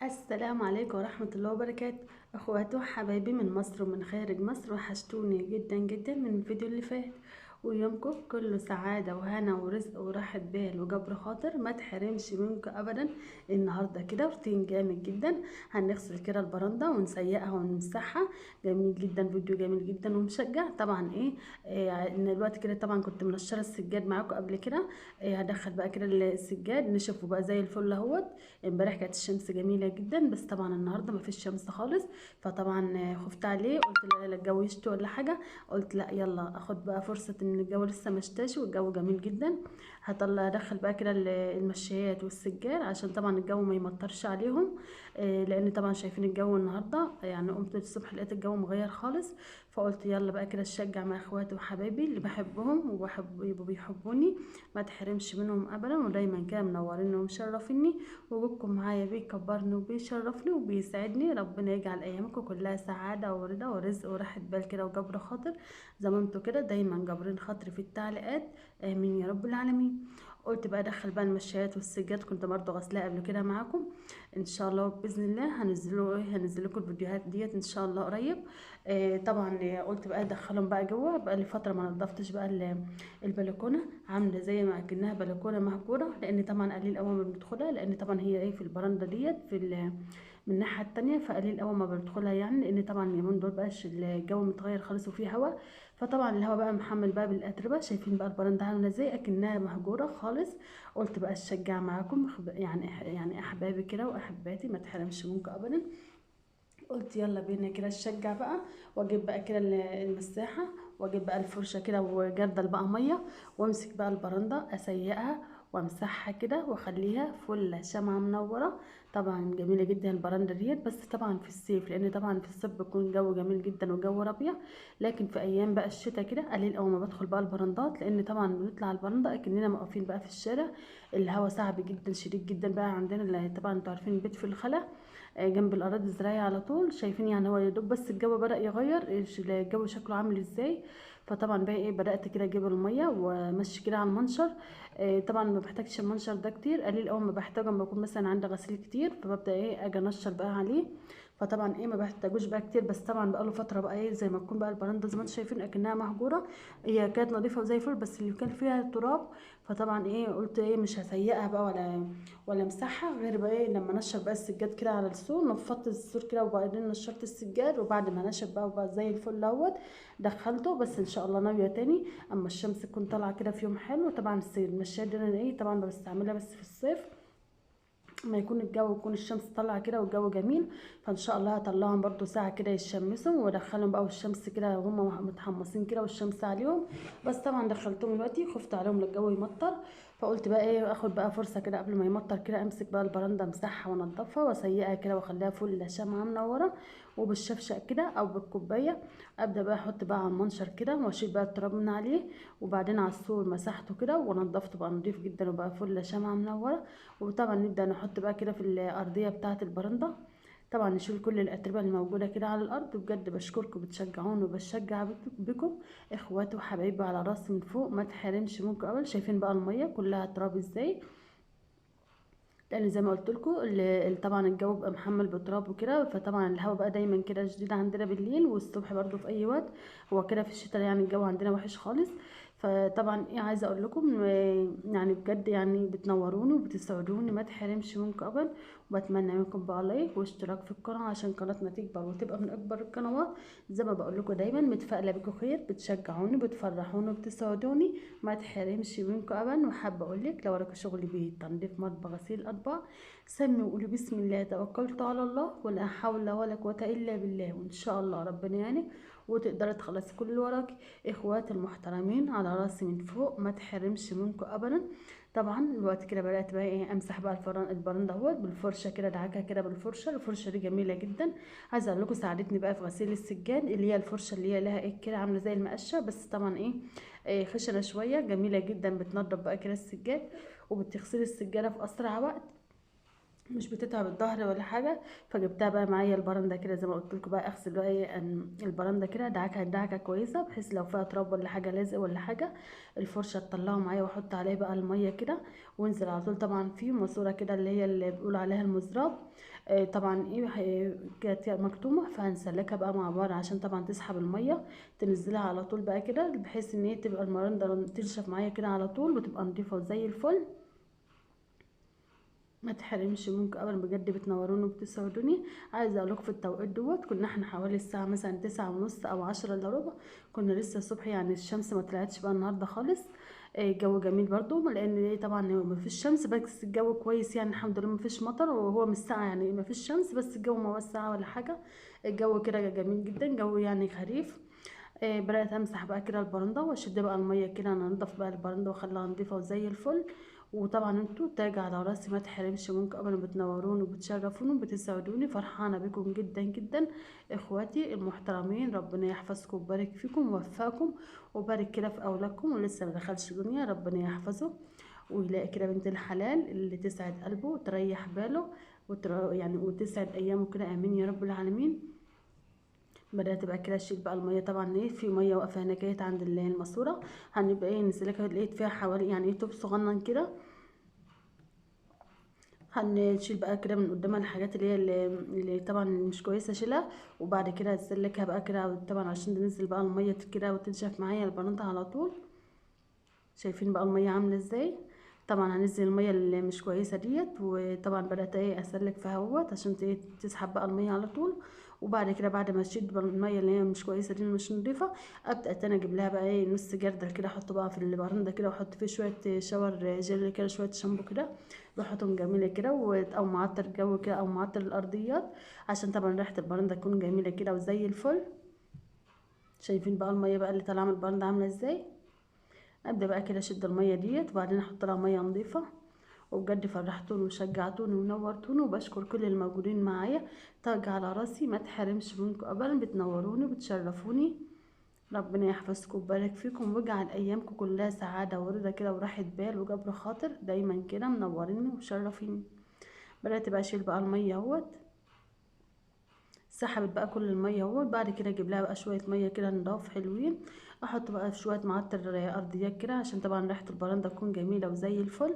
السلام عليكم ورحمة الله وبركاته. اخواتي وحبايبي من مصر ومن خارج مصر، وحشتوني جدا جدا من الفيديو اللي فات. ويومكم كله سعادة وهنا ورزق وراحة بال وجبر خاطر، ما تحرمش منكم ابدا. النهاردة كده روتين جامد جدا، هنغسل كده البرندة ونسيقها ونمسحها. جميل جدا، فيديو جميل جدا ومشجع. طبعا ايه ان الوقت كده طبعا كنت منشرة السجاد معاكم قبل كده. هدخل بقى كده السجاد نشفه بقى زي الفل اهوت. امبارح كانت الشمس جميلة جدا، بس طبعا النهارده مفيش شمس خالص، فطبعا خفت عليه، قلت لا الجو يشتي ولا حاجة، قلت لا يلا اخد بقى فرصة ان الجو لسه مشتاش والجو جميل جدا. هطلع ادخل بقى كده المشايات والسجاد عشان طبعا الجو ما يمطرش عليهم، لان طبعا شايفين الجو النهارده، يعني قمت الصبح لقيت الجو مغير خالص، فقلت يلا بقى كده اتشجع مع اخواتي وحبايبي اللي بحبهم وبحب يبقوا بيحبوني، ما تحرمش منهم ابدا، ودايما كده منوريني ومشرفيني. وجودكم معايا بيكبرني وبيشرفني وبيسعدني. ربنا يجعل ايامكم كلها سعادة ورضا ورزق وراحة بال كده وجبر خاطر، زي ما انتوا كده دايما جابرين خاطري في التعليقات، امين يا رب العالمين. قلت بقى ادخل بقى المشايات والسجاد، كنت برضو غسلها قبل كده معاكم. ان شاء الله باذن الله هنزل لكم الفيديوهات ديت ان شاء الله قريب. طبعا قلت بقى ادخلهم بقى جوه، بقى لي فترة ما نضفتش بقى البلكونه، عامله زي ما اكنها بلكونة مهجورة، لان طبعا قليل اول ما بندخلها، لان طبعا هي ايه في البرندة ديت في من الناحية التانية، فقليل اول ما بندخلها يعني، لان طبعا اليومين دول بقى الجو متغير خالص وفيه هوا، فطبعا الهوا بقى محمل بقى بالاتربه. شايفين بقى البرندة عامله ازاي، اكنها مهجورة خالص. قلت بقى اتشجع معاكم يعني احبابي كده واحباتي، ما تحرمش منكم ابدا. قلت يلا بينا كده اتشجع بقى، واجيب بقى كده المساحة، واجيب بقى الفرشة كده وجردل بقى مية، وامسك بقى البرندة اسيقها وامسحها كده واخليها فله شمعة منورة. طبعا جميلة جدا البرندة ديت، بس طبعا في الصيف، لان طبعا في الصيف بيكون الجو جميل جدا والجو ربيع، لكن في ايام بقى الشتاء كده قليل اول ما بدخل بقى البرندات، لان طبعا بنطلع البرندة اكننا واقفين بقى في الشارع، الهواء صعب جدا شديد جدا بقى عندنا، اللي طبعا انتوا عارفين البيت في الخلا جنب الاراضي الزراعية على طول، شايفين يعني هو يا دوب بس الجو بدا يغير الجو شكله عامل ازاي. فطبعا بقى ايه بدات كده اجيب المية وامشي كده على المنشر. طبعا ما بحتاجش المنشر ده كتير، قليل اول ما بحتاجه لما بكون مثلا عندي غسيل كتير، فببدا ايه اجي انشر بقى عليه، فطبعا ايه ما بحتاجوش بقى كتير. بس طبعا بقى له فترة بقى ايه زي ما تكون بقى البرندة زي ما انتم شايفين اكنها مهجورة، هي كانت نظيفة وزي الفل، بس اللي كان فيها تراب، فطبعا ايه قلت ايه مش هسيقها بقى ولا امسحها غير بقى ايه لما انشر بقى السجاد كده على السور. نفضت السور كده وبعدين نشرت السجاد، وبعد ما نشف بقى وبقى زي الفل اهوت دخلته. بس ان شاء الله ناوية تاني اما الشمس تكون طالعه كده في يوم حلو. طبعا المشايه دي انا ايه طبعا بستعملها بس في الصيف، ما يكون الجو يكون الشمس طالعه كده والجو جميل، فان شاء الله هطلعهم برده ساعة كده يتشمسوا، وادخلهم بقى والشمس كده وهم متحمصين كده والشمس عليهم. بس طبعا دخلتهم دلوقتي خفت عليهم للجو يمطر، فقلت بقى ايه اخد بقى فرصة كده قبل ما يمطر كده، امسك بقى البرندة امسحها وانضفها واسيقها كده واخليها فل شمعة منورة، وبالشفشق كده او بالكوبايه ابدا بقى احط بقى على المنشر كده واشيل بقى التراب من عليه، وبعدين على السور مسحته كده ونضفته بقى نضيف جدا وبقى فل شمعة منورة. وطبعا نبدا نحط بقى كده في الارضية بتاعه البرندة، طبعا نشيل كل الاتربه اللي موجودة كده على الارض. بجد بشكركم، بتشجعوني وبشجع بكم اخواتي وحبايبي على راسي من فوق، ما تحرمش منكم ابدا. شايفين بقى المية كلها تراب ازاي، لان زي ما قلت لكم طبعا الجو بقى محمل بتراب وكده، فطبعا الهواء بقى دايما كده شديد عندنا بالليل والصبح برده في اي وقت، هو كده في الشتاء يعني الجو عندنا وحش خالص. فطبعا ايه عايزه اقول لكم يعني بجد يعني بتنوروني وبتسعدوني، ما تحرمش منكم ابدا. وبتمنى منكم بقى like واشتراك في القناة عشان قناتنا تكبر وتبقى من اكبر القنوات. زي ما بقول لكم دايما متفائلة بكم خير، بتشجعوني بتفرحوني وبتسعدوني، ما تحرمش منكم ابدا. وحابة اقول لك لو وراك شغل بيت، تنظيف مطبخ، غسيل اطباق، سمي وقولي بسم الله توكلت على الله ولا حول ولا قوة الا بالله، وان شاء الله ربنا يعينك وتقدري تخلصي كل اللي وراكي. اخواتي المحترمين على راسي من فوق، ما تحرمش منكم ابدا. طبعا الوقت كده بدات بقى ايه امسح بقى البرندة اهوت بالفرشه كده، ادعكها كده بالفرشه. الفرشة دي جميلة جدا، عايزه اقول لكم ساعدتني بقى في غسيل السجاد، اللي هي الفرشة اللي هي لها ايه كده عامله زي المقشه، بس طبعا ايه خشنه شوية، جميلة جدا، بتنضف بقى كده السجاد وبتغسلي السجادة في اسرع وقت. مش بتتعب الظهر ولا حاجة. فجبتها بقى معايا البرندة كده زي ما قلت لكم بقى، اغسل بقى ايه البرندة كده، دعكها دعكه كويسة، بحيث لو فيها تراب ولا حاجة لازق ولا حاجة الفرشة تطلعه معايا، واحط عليه بقى المية كده وانزل على طول. طبعا في ماسوره كده اللي هي اللي بيقولوا عليها المزراب، طبعا ايه كانت مكتومة، فهنسلكها بقى مع بعض عشان طبعا تسحب المية، تنزلها على طول بقى كده، بحيث ان هي تبقى المرندة تنشف معايا كده على طول، وتبقى نضيفه وزي الفل. ما تحرمش منكم ابدا، بجد بتنوروني وبتسعدوني. عايزه اقول لكم في التوقيت دوت كنا احنا حوالي الساعة مثلا 9:30 او 9:45، كنا لسه الصبح يعني، الشمس ما طلعتش بقى النهارده خالص. الجو جميل برضو، لان طبعا ما فيش شمس بس الجو كويس يعني الحمد لله، ما فيش مطر، وهو مش ساقع يعني، ما فيش شمس بس الجو ما هو ساقع ولا حاجة، الجو كده جميل جدا، جو يعني خريف. بدات امسح بقى كده البرندة واشد بقى المية كده، انضف بقى البرندة واخليها نضيفه وزي الفل. وطبعا انتوا تاج على راسي، ما تحرمش منكم ابدا، بتنوروني وبتشرفوني وبتسعدوني، فرحانة بكم جدا جدا اخواتي المحترمين. ربنا يحفظكم ويبارك فيكم ويوفقكم وبارك كده في اولادكم، ولسه ما دخلش دنيا ربنا يحفظه ويلاقي كده بنت الحلال اللي تسعد قلبه وتريح باله يعني وتسعد ايامه كده، امين يا رب العالمين. بدات بقى كده اشيل بقى المية، طبعا ايه في مية واقفة هناك اهيت عند الماسورة، هنبقى ايه نسلكها، لقيت فيها حوالي يعني ايه توب صغنن كده، هنشيل بقى كده من قدامها الحاجات اللي هي اللي طبعا مش كويسة اشيلها، وبعد كده اسلكها بقى كده طبعا عشان تنزل بقى المية كده وتنشف معايا البرندة على طول. شايفين بقى المية عامله ازاي؟ طبعا هنزل المية اللي مش كويسة ديت، وطبعا بدات ايه اسلك فيها اهوت عشان تسحب بقى المية على طول. وبعد كده بعد ما اشيل المية اللي هي مش كويسة دي مش نضيفه، ابدا تاني اجيب لها بقى ايه نص جردل كده، احطه بقى في البرندة كده، واحط فيه شوية shower gel كده، شوية شامبو كده، ريحتهم جميلة كده، او معطر جو كده، او معطر الارضيات، عشان طبعا ريحه البرندة تكون جميلة كده وزي الفل. شايفين بقى المية بقى اللي طالعه من البرندة عامله ازاي؟ ابدا بقى كده اشد المية ديت، وبعدين احط لها مية نظيفة. وبجد فرحتوني وشجعتوني ونورتوني، وبشكر كل الموجودين معايا، تاج على راسي، ما تحرمش منكم ابدا، بتنوروني وبتشرفوني، ربنا يحفظكم ويبارك فيكم، ويجعل ايامكم كلها سعادة ورضا كده وراحة بال وجبر خاطر، دايما كده منوريني ومشرفيني. بدات بقى اشيل بقى المية اهوت، سحبت بقى كل المية اهوت. بعد كده اجيب لها بقى شوية مية كده نضاف حلوين، احط بقى شوية معطر ارضيات كده عشان طبعا ريحه البرندة تكون جميلة وزي الفل.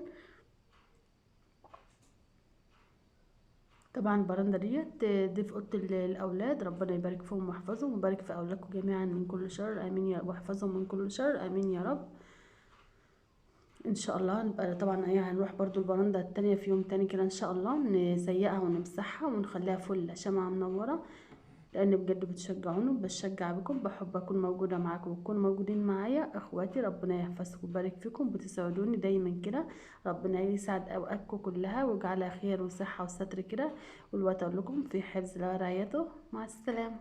طبعا البرندة ديت دي في اوضة الاولاد، ربنا يبارك فيهم ويحفظهم ويبارك في اولادكم جميعا من كل شر، امين يا رب، واحفظهم من كل شر، امين يا رب. ان شاء الله نبقى طبعا ايه هنروح برضو البرندة التانية في يوم تاني كده ان شاء الله، نسيقها ونمسحها ونخليها فل شمعة منورة، لان بجد بتشجعوني وبشجع بكم، بحب اكون موجودة معاكم وتكونوا موجودين معايا اخواتي، ربنا يحفظكم ويبارك فيكم، بتسعدوني دايما كده، ربنا يسعد اوقاتكم كلها ويجعلها خير وصحة وستر كده. والوقت اقول لكم في حفظ الله ورعايته، مع السلامة.